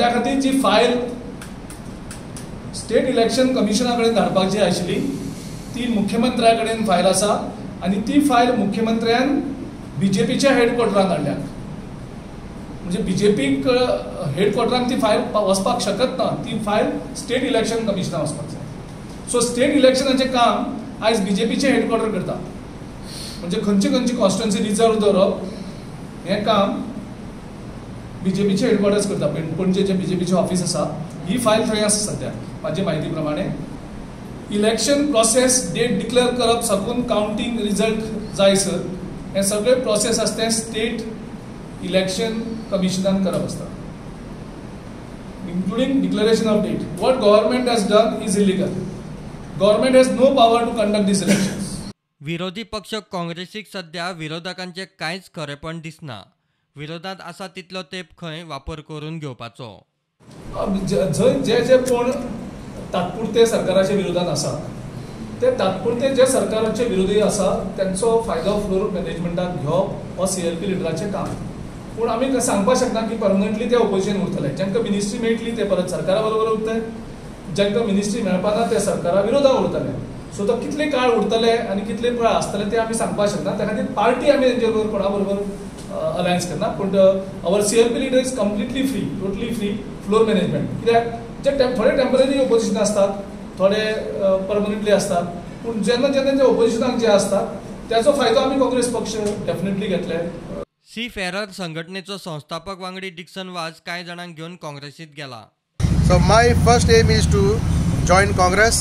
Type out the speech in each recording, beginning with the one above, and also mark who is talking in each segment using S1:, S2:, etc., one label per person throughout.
S1: त्या खातीर जी फायल स्टेट इलेक्शन कमिशना कडेन धाडपाक जी आशिल्ली ती मुख्यमंत्र्या कडेन फायल आसा आनी ती फायल मुख्यमंत्र्यान बीजेपीच्या हेडक्वॉर्टरान धाडल्या. म्हणजे बीजेपीक हेडक्वॉर्टरान ती फायल वचपाक शकत ना, ती फायल स्टेट इलेक्शन कमिशनाक वचपाक जाय. सो स्टेट इलेक्शनाचें काम आयज बीजेपीचें हेडक्वॉर्टर करता. म्हणजे खंयची खंयची कॉन्स्टिट्युएन्सी रिजर्व दवरप हें काम बीजेपीचें हेडक्वॉर्टर्स करता. पणजेचें बीजेपीचें ऑफिस आसा, ही फायल थंय आसा सद्या म्हाजे म्हायती प्रमाणे. इलेक्शन प्रोसेस डेट डिक्लेअर करप साकून कावंटींग रिजल्ट जायसर हें सगळें प्रोसेस आसा तें स्टेट इलेक्शन कमिशनान करप आसता, including declaration of date. What government has done is illegal. Government has no power to conduct these elections.
S2: विरोधी पक्ष काँग्रेसीक सध्या विरोधकांचें कांयच खरेपण दिसना. विरोधांत आसा तितलो तेंप खंय वापर करून घेवपाचो.
S1: जंय जे जे कोण तात्पुरते सरकाराच्या विरोधात आसा ते तात्पुरते जे सरकाराचे विरोधी आसा तेंचो फायदो फ्लोर मॅनेजमेंटाक घेवप हो सीएलपी लिडराचें काम. पूण आमी सांगपाक शकना की परमनंटली ते ओपोजिशन उरतले. जांकां मिनिस्ट्री मेळटली ते परत सरकारा बरोबर उरतले, जांकां मिनिस्ट्री मेळपाक ना ते सरकारा विरोधात उरतले. सो तो कितले काळ उरतले आनी कितले काळ आसतले ते आमी सांगपाक शकना. त्या खातीर पार्टी आमी तेंचे बरोबर कोणा बरोबर अलायन्स करना. पूण our CLP leader is completely free, totally free floor management. कित्याक जे थोडे टेम्पररी ओपोजिशन आसतात, थोडे परमनंटली आसतात, पूण जेन्ना जेन्ना जे ओपोजिशनाक जे आसतात त्याचो फायदो आमी काँग्रेस पक्ष डेफिनेटली घेतले.
S2: सी फेरर संघटनेचो संस्थापक वांगडी डिक्सन वाज कांय जाणांक घेवन काँग्रेसीत गेला.
S3: So my first aim is to join Congress,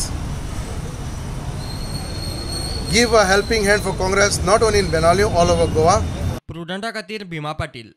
S3: give a helping hand for Congress not only in Benaulim, all over Goa.
S2: प्रुडंटा खातीर भीमा पाटील.